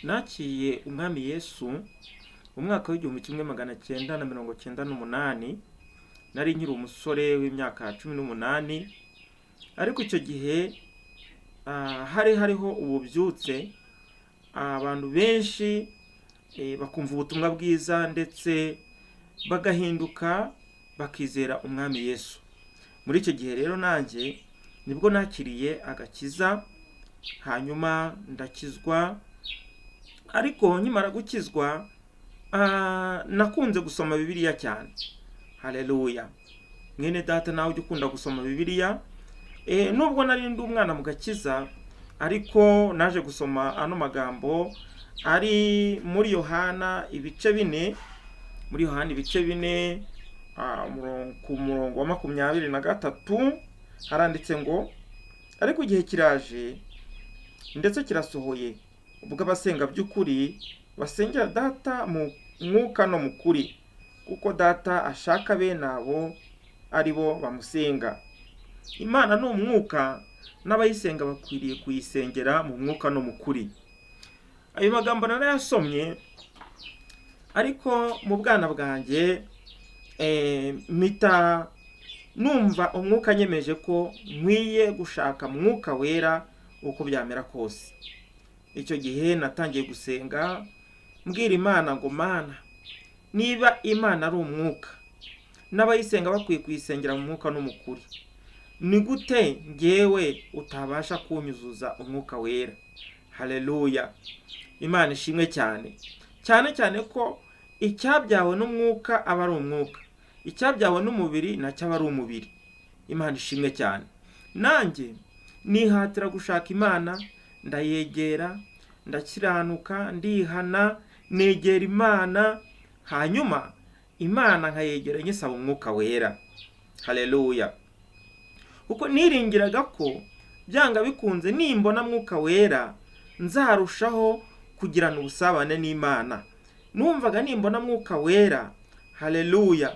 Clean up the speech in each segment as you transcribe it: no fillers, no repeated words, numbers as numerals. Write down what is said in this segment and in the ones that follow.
Nakiriye Umwami Yesu mu mwaka w'1998, nari nkiri umusore w'imyaka 18, ariko icyo gihe hari hariho ububyutse, abantu benshi bakumva ubutumwa bwiza ndetse bagahinduka bakizera Umwami Yesu. Muri icyo gihe rero nanjye nibwo nakiriye agakiza, hanyuma ndakizwa, ariko nkimara gukizwa nakunze gusoma Bibiliya cyane. Haleluya! Mwene data, nawe ujya ukunda gusoma Bibiliya. Nubwo nari ndi umwana mu gakiza, ariko naje gusoma ano magambo ari muri Yohana ibice 4, muri Yohana ibice 4, ku murongo wa 23, haranditse ngo: "Ariko igihe kiraje ndetse kirasohoye, ubwo abasenga by'ukuri basengera Data mu mwuka no mu kuri, kuko Data ashaka bene abo ari bo bamusenga. Imana ni umwuka, n'abayisenga bakwiriye kuyisengera mu mwuka no mu kuri." Ayo magambo narayasomye, ariko mu bwana bwanjye mpita numva umwuka nyemeje ko nkwiye gushaka Mwuka Wera uko byamera kose. Icyo gihe natangiye gusenga mbwira Imana ngo: "Mana, niba Imana ari umwuka, n'abayisenga bakwiye kuyisengera mu mwuka no mu kuri, ni gute ngewe utabasha kunyuzuza Umwuka Wera?" Haleluya! Imana ishimwe cyane cyane cyane ko icyabyawe n'umwuka aba ari umwuka, icyabyawe n'umubiri nacyo aba ari umubiri. Imana ishimwe cyane. Nanjye nihatira gushaka Imana, ndayegera, ndakiranuka, ndihana, negera Imana, hanyuma Imana nkayegera nyisaba Umwuka Wera. Haleluya! Kuko niringiraga ko byanga bikunze nimbona Mwuka Wera nzarushaho kugirana ubusabane n'Imana. Numvaga nimbona Mwuka Wera, haleluya,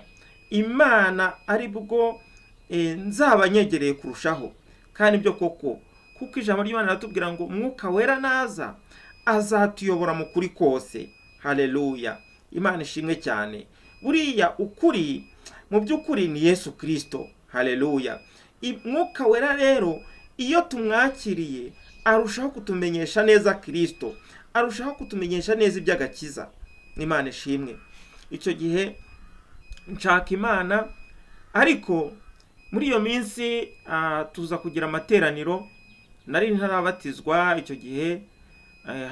Imana ari bwo nzaba nyegereye kurushaho. Kandi ibyo koko, kuko ijambo ry'Imana riratubwira ngo Mwuka Wera naza azatuyobora mu kuri kose. Haleluya! Imana ishimwe cyane. Buriya ukuri mu by'ukuri ni Yesu Kirisito. Haleluya! Mwuka Wera rero iyo tumwakiriye arushaho kutumenyesha neza Kirisito, arushaho kutumenyesha neza iby'agakiza. Imana ishimwe. Icyo gihe nshaka Imana, ariko muri iyo minsi tuza kugira amateraniro. Nari ntarabatizwa icyo gihe,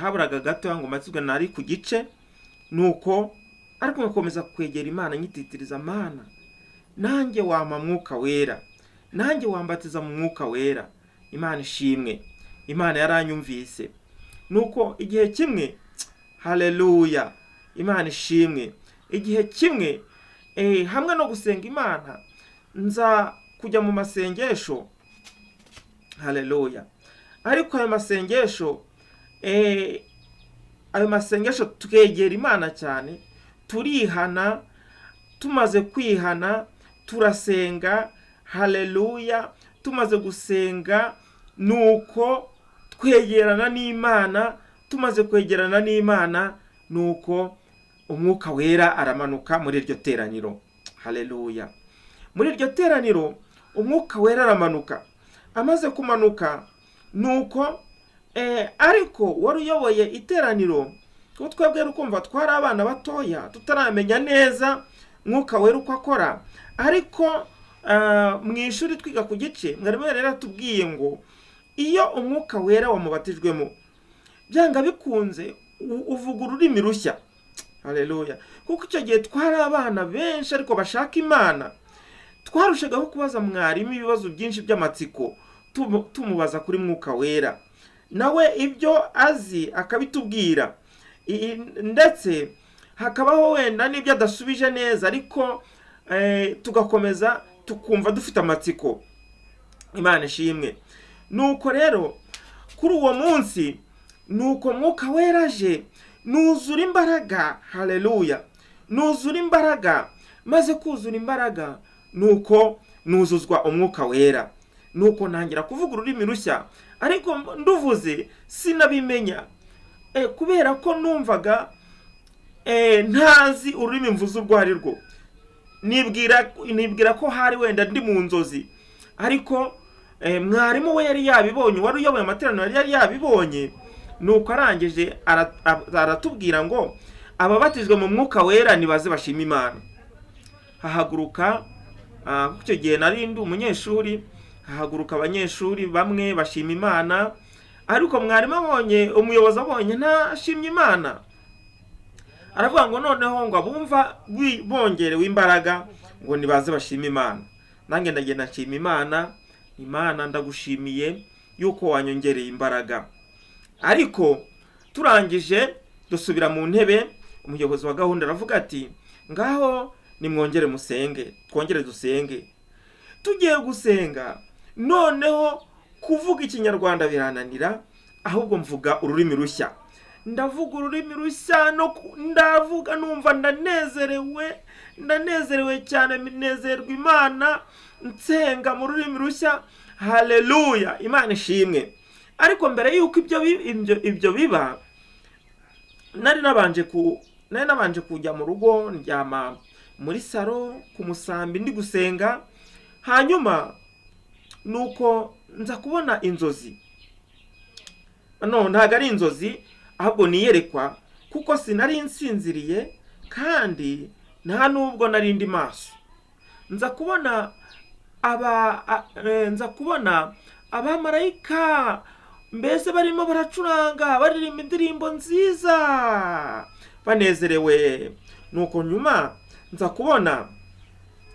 haburaga gato ngo mbatizwe, nari ku gice. Nuko ariko ngakomeza kwegera Imana nyititiriza: "Mana, nanjye wampa Mwuka Wera, nanjye wambatiza mu Mwuka Wera." Imana ishimwe, Imana yaranyumvise. Nuko igihe kimwe, haleluya, Imana ishimwe, igihe kimwe hamwe no gusenga Imana nza kujya mu masengesho. Haleluya! Ariko ayo masengesho twegera Imana cyane, turihana, tumaze kwihana turasenga. Haleluya! Tumaze gusenga, nuko twegerana n'Imana. Tumaze kwegerana n'Imana, nuko Umwuka Wera aramanuka muri iryo teraniro. Haleluya! Muri iryo teraniro Umwuka Wera aramanuka. Amaze kumanuka, nuko ariko wari uyoboye iteraniro, kuko twebwe ukumva twari abana batoya tutaramenya neza Mwuka Wera uko akora, ariko mu ishuri twiga ku gice, mwarimu yari yaratubwiye ngo iyo Umwuka Wera wamubatijwemo, byanga bikunze uvuga ururimi rushya. Haleluya! Kuko icyo gihe twari abana benshi ariko bashaka Imana, twarushagaho kubaza mwarimu ibibazo byinshi by'amatsiko, tumubaza kuri Mwuka Wera, nawe ibyo azi akabitubwira, ndetse hakabaho wenda n'ibyo adasubije neza, ariko tugakomeza tukumva dufite amatsiko. Imana ishimwe. Nuko rero kuri uwo munsi, nuko Mwuka Wera aje, nuzura imbaraga. Haleluya! Nuzura imbaraga. Maze kuzura imbaraga, nuko nuzuzwa Umwuka Wera, nuko ntangira kuvuga ururimi rushya, ariko nduvuze sinabimenya. Kubera ko numvaga ntazi ururimi mvuze urwo ari rwo, nibwira ko hari wenda ndi mu nzozi. Ariko mwarimu we yari yabibonye, wari uyoboye amateraniro yari yabibonye. Nuko arangije aratubwira ngo ababatijwe mu Mwuka Wera nibaze bashima Imana. Hahaguruka, kuko icyo gihe nari ndi umunyeshuri, hahaguruka abanyeshuri bamwe bashima Imana. Ariko mwarimu abonye, umuyobozi abonye ntashimye Imana, aravuga ngo noneho ngo abumva bongerewe imbaraga ngo nibaze bashime Imana. Nanjye ndagenda nshima Imana. Imana, ndagushimiye yuko wanyongereye imbaraga. Ariko turangije dusubira mu ntebe, umuyobozi wa gahunda aravuga ati ngaho nimwongere musenge, twongere dusenge. Tugiye gusenga, noneho kuvuga Ikinyarwanda birananira, ahubwo mvuga ururimi rushya. Ndavuga ururimi rushya no ndavuga numva ndanezerewe, ndanezerewe cyane, nezerwa Imana, nsenga mu rurimi rushya. Haleluya, Imana ishimwe. Ariko mbere y'uko ibyo biba, nari nabanje kujya mu rugo, ndyama muri saro ku musambi ndi gusenga. Hanyuma nuko nza kubona inzozi. No, ntabwo ari inzozi, ahubwo niyerekwa, kuko sinari nsinziriye kandi nta nubwo nari ndi maso. Nza kubona abamarayika mbese barimo baracuranga, baririmba indirimbo nziza, banezerewe. Nuko nyuma nza kubona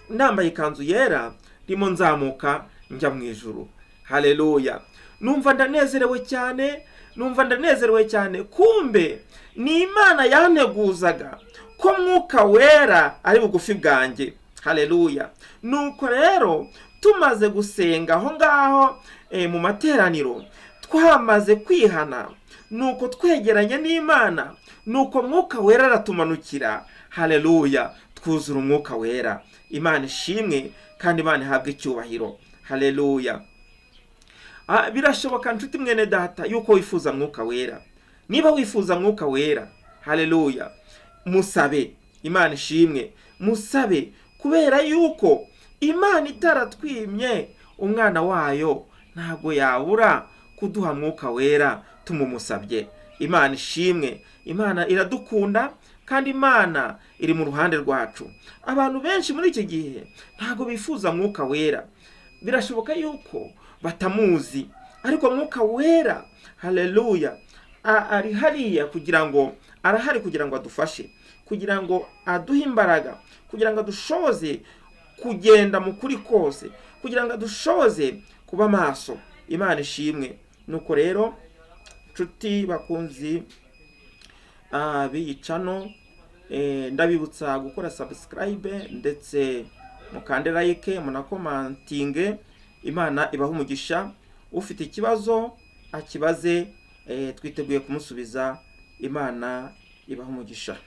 nambaye ikanzu yera, ndimo nzamuka njya mu ijuru. Haleluya! Numva ndanezerewe cyane, numva ndanezerewe cyane. Kumbe ni Imana yanteguzaga ko Mwuka Wera ari bugufi bwanjye. Haleluya! Nuko rero tumaze gusenga aho ngaho mu materaniro, twamaze kwihana, nuko twegeranye n'Imana, nuko Mwuka Wera aratumanukira. Haleluya! Twuzura Umwuka Wera. Imana ishimwe kandi Imana ihabwe icyubahiro. Haleluya! Birashoboka, nshuti mwene data, yuko wifuza Mwuka Wera. Niba wifuza Mwuka Wera, haleluya, musabe. Imana ishimwe. Musabe, kubera yuko Imana itaratwimye umwana wayo ntabwo yabura kuduha Mwuka Wera tumumusabye. Imana ishimwe. Imana iradukunda kandi Imana iri mu ruhande rwacu. Abantu benshi muri iki gihe ntabwo bifuza Mwuka Wera. Birashoboka yuko batamuzi, ariko Mwuka Wera, haleluya, ari hariya kugira ngo, arahari kugira ngo adufashe, kugira ngo aduhe imbaraga, kugira ngo adushoboze kugenda mu kuri kose, kugira ngo adushoboze kuba maso. Imana ishimwe. Nuko rero, nshuti bakunzi b'iyi channel, ndabibutsa gukora subscribe ndetse mukande like, munakomantinge. Imana ibaha umugisha. Ufite ikibazo akibaze, twiteguye kumusubiza. Imana ibaha umugisha.